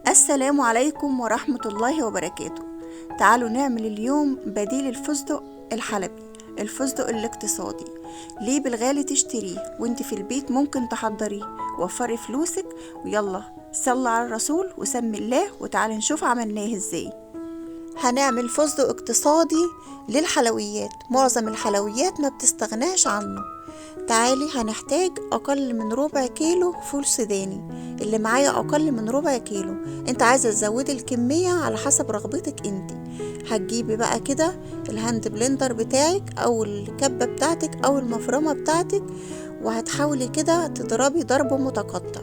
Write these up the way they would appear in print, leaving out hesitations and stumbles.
السلام عليكم ورحمة الله وبركاته. تعالوا نعمل اليوم بديل الفستق الحلبي، الفستق الاقتصادي. ليه بالغالي تشتريه وانت في البيت ممكن تحضريه؟ وفري فلوسك ويلا صلي على الرسول وسمي الله وتعالي نشوف عملناه ازاي. هنعمل فستق اقتصادي للحلويات، معظم الحلويات ما بتستغناش عنه. تعالي هنحتاج اقل من ربع كيلو فول سوداني، اللي معايا اقل من ربع كيلو، انت عايزه تزودي الكمية على حسب رغبتك انت. هتجيبي بقى كده ال hand blender بتاعك او الكبه بتاعتك او المفرمه بتاعتك، وهتحاولي كده تضربي ضرب متقطع.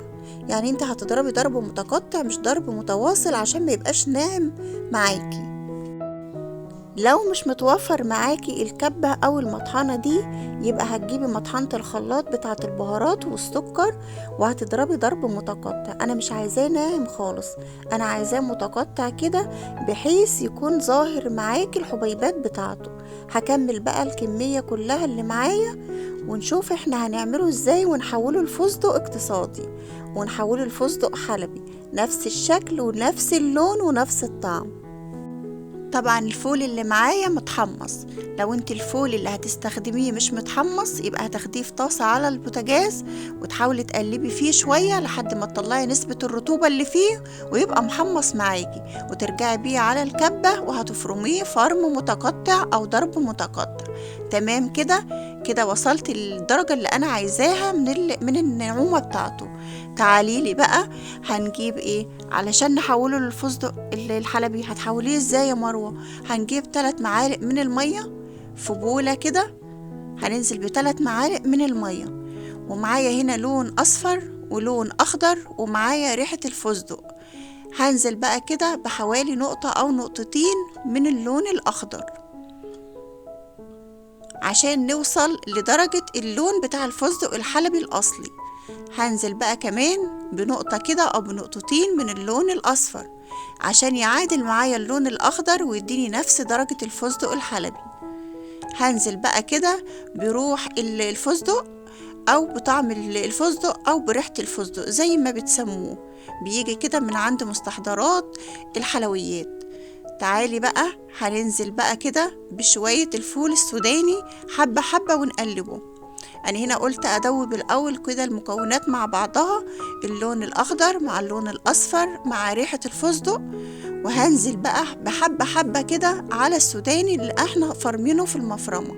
يعني انت هتضربي ضرب متقطع مش ضرب متواصل عشان ما يبقاش ناعم معاكي. لو مش متوفر معاكي الكبة او المطحنة دي، يبقى هتجيبي مطحنة الخلاط بتاعة البهارات والسكر وهتضربي ضرب متقطع. انا مش عايزاه ناعم خالص، انا عايزاه متقطع كده بحيث يكون ظاهر معاكي الحبيبات بتاعته. هكمل بقى الكمية كلها اللي معايا ونشوف احنا هنعمله ازاي ونحوله لفستق اقتصادي ونحوله لفستق حلبي، نفس الشكل ونفس اللون ونفس الطعم. طبعا الفول اللي معايا متحمص، لو انت الفول اللي هتستخدميه مش متحمص يبقى هتاخديه في طاسة على البوتاجاز وتحاولي تقلبي فيه شوية لحد ما تطلعي نسبة الرطوبة اللي فيه ويبقى محمص معاكي، وترجعي بيه على الكبة وهتفرميه فرم متقطع او ضرب متقطع. تمام كده؟ كده وصلت للدرجة اللي انا عايزاها من النعومة بتاعته. تعالي لي بقى هنجيب ايه علشان نحوله للفستق الحلبي؟ هتحوليه ازاي يا مروة؟ هنجيب 3 معالق من المية في بولة كده، هننزل ب3 معالق من المية، ومعايا هنا لون اصفر ولون اخضر ومعايا ريحة الفستق. هنزل بقى كده بحوالي نقطة او نقطتين من اللون الاخضر عشان نوصل لدرجة اللون بتاع الفستق الحلبي الاصلي. هنزل بقى كمان بنقطة كده او بنقطتين من اللون الاصفر عشان يعادل معايا اللون الاخضر ويديني نفس درجة الفستق الحلبي. هنزل بقى كده بروح الفستق او بطعم الفستق او بريحة الفستق زي ما بتسموه، بيجي كده من عند مستحضرات الحلويات. تعالي بقى هننزل بقى كده بشوية الفول السوداني حبة حبة ونقلبه. أنا هنا قلت أدوب الأول كده المكونات مع بعضها، اللون الأخضر مع اللون الأصفر مع ريحة الفستق، وهنزل بقى بحبة حبة كده على السوداني اللي احنا فرمينه في المفرمة.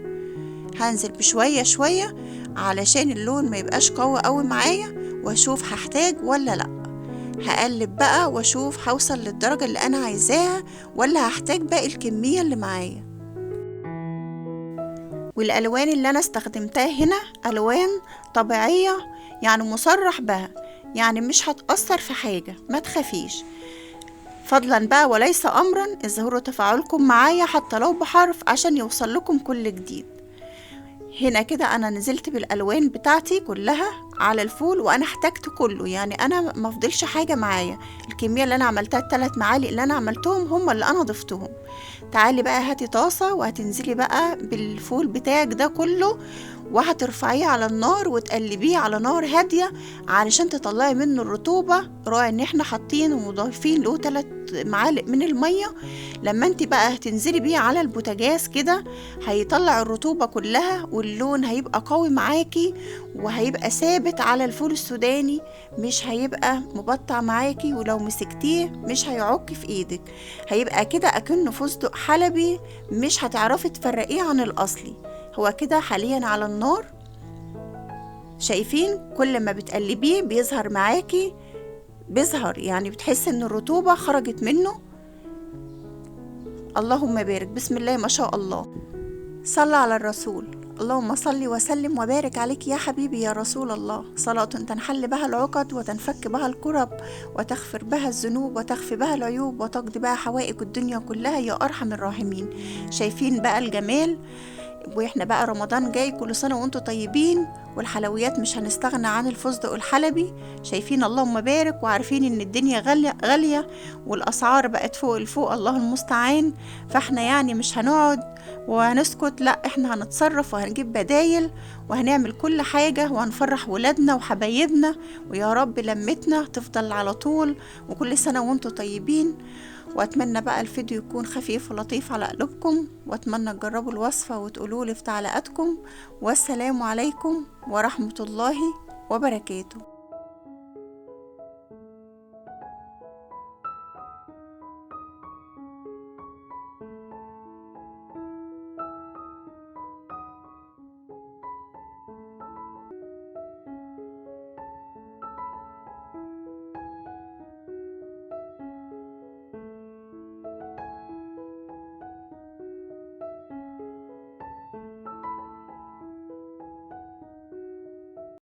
هنزل بشوية شوية علشان اللون ما يبقاش قوي قوي معايا، واشوف هحتاج ولا لأ. هقلب بقى واشوف هوصل للدرجة اللي انا عايزاها ولا هحتاج باقي الكمية اللي معايا. والالوان اللي انا استخدمتها هنا الوان طبيعية، يعني مصرح بها، يعني مش هتأثر في حاجة، ما تخافيش. فضلا بقى وليس امرا اظهروا تفاعلكم معايا حتى لو بحرف عشان يوصل لكم كل جديد. هنا كده انا نزلت بالالوان بتاعتي كلها على الفول، وانا احتاجت كله، يعني انا ما فضلش حاجة معايا. الكمية اللي انا عملتها ال3 معالق اللي انا عملتهم هم اللي انا ضفتهم. تعالي بقى هاتي طاسه وهتنزلي بقى بالفول بتاعك ده كله، وهترفعيه على النار وتقلبيه على نار هادية علشان تطلعي منه الرطوبة. راعي ان احنا حاطين ومضيفين له 3 معالق من المية. لما انت بقى هتنزلي بيه على البوتاجاز كده هيطلع الرطوبة كلها، واللون هيبقى قوي معاكي وهيبقى ثابت على الفول السوداني، مش هيبقى مبطع معاكي، ولو مسكتيه مش هيعك في ايدك، هيبقى كده اكنه فستق حلبي، مش هتعرفي تفرقيه عن الاصلي. هو كده حاليا على النار، شايفين كل ما بتقلبيه بيظهر معاكي، بيظهر يعني بتحس ان الرطوبة خرجت منه. اللهم بارك، بسم الله ما شاء الله، صلى على الرسول. اللهم صل وسلم وبارك عليك يا حبيبي يا رسول الله. صلاة تنحل بها العقد وتنفك بها الكرب وتغفر بها الذنوب وتخفي بها العيوب وتقضي بها حوائج الدنيا كلها يا أرحم الراحمين. شايفين بقى الجمال؟ واحنا بقى رمضان جاي، كل سنة وانتم طيبين، والحلويات مش هنستغنى عن الفستق الحلبي. شايفين اللهم بارك، وعارفين ان الدنيا غالية غالية والاسعار بقت فوق الفوق، الله المستعان. فاحنا يعني مش هنقعد وهنسكت، لا احنا هنتصرف وهنجيب بدايل وهنعمل كل حاجة وهنفرح ولادنا وحبايبنا، ويا رب لمتنا تفضل على طول. وكل سنة وانتم طيبين. واتمنى بقى الفيديو يكون خفيف ولطيف على قلوبكم، واتمنى تجربوا الوصفة وتقولوا لي في تعليقاتكم. والسلام عليكم ورحمة الله وبركاته.